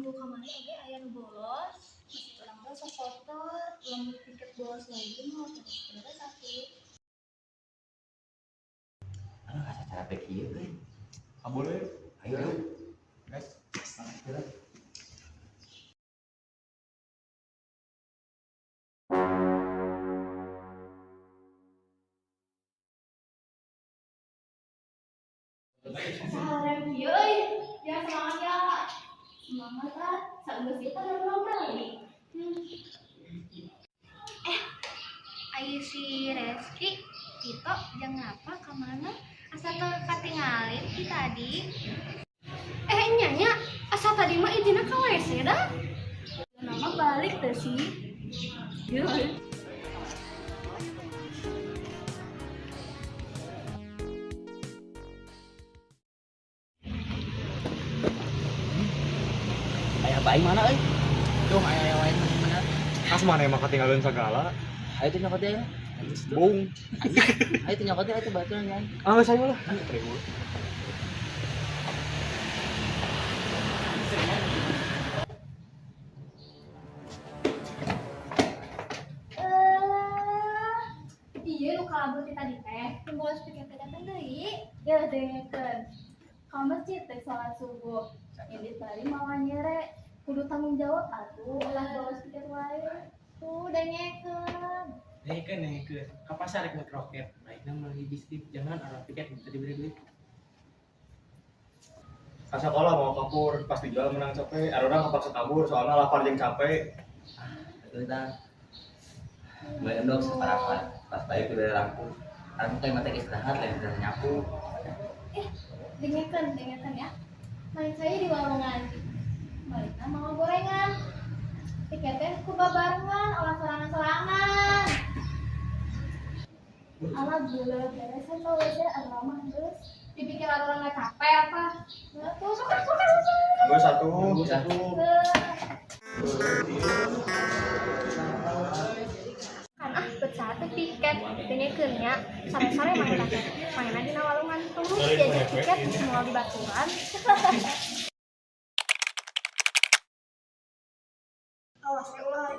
Minggu kemarin oge aya nu bolos. Masih urang teh sok kotor, lamun tiket bolos lagi mah beres-beres atuh. Aduh, asa capek kieu euy. Kabur we. Ayo, ayo. Guys. Saharem kieu euy. Ya semangat ya. Semangat ah. Sageus ieu teh belum balik. Eh, ayo si Reski, Tito, jangan apa ke mana? Asa teu katingalin ti tadi. Eh, nya nya, asa tadi mah izinna ka WC dah. Nama balik teh sih. Yeuh. Aya bae mana euy? Duh, aya wae mana? Kas mana emang ketinggalan segala. Ayo teh nyokot ya. Bung. Ayo teh nyokot ya, ayo teh baturan kan. Ah, saya lah. Terima. Eh, iya nu kalabur ti tadi teh. Tunggu speaker teh datang deui. Ya dengekeun. Ka masjid teh salat subuh. Ini tadi mawa nyere. Kudu tanggung jawab atuh ulah bolos tiket wae. Tuh dengekeun. Dengekeun, dengekeun. Ka pasar rek meuli kroket. Baikna meuli biskuit, jangan orang tiket minta dibeli duit. Ka sekolah mau kapur, pas dijual menang capek. Ada orang kepaksa kabur soalnya lapar jeung capek. Betul tah. Beli endog saparapat, pas balik udah lampu. Lampu teh mata istirahat lain udah nyapu. Eh, dengekeun, dengekeun ya. Main saya di warungan. Balikna mau gorengan. Tiketnya ku babarengan, olah sorangan-sorangan. Alah gila, beresan tau WC, ada lama geus. Dipikir orang nggak capek apa? Nah, tuh, suka, suka, suka. Gue satu. Satu. Kan ah, bet satu tiket. Dengekeun nya, sare-sare main teh. Mainna dina walungan terus diajak tiket semua di baturan. Awas ya ulah.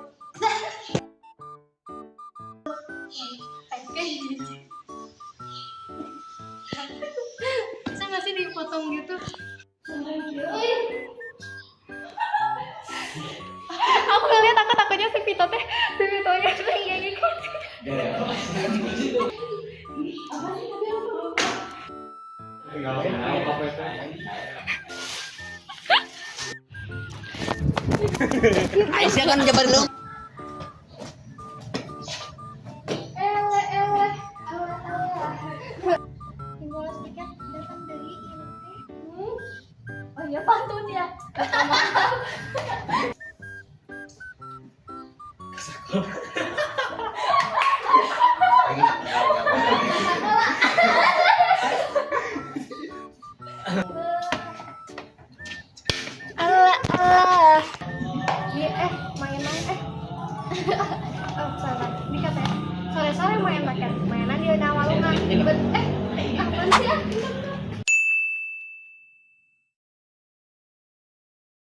Bisa nggak sih dipotong gitu? Aku ngeliat aku takutnya si Vito teh, si Vitonya tuh iya gitu. Apa sih tadi aku lupa. Tinggalin mau kafe teh. Aisyah kan jabar lu. Ele ele ele ele. Bolos tiket datang deui ieu teh. Oh iya pantun ya.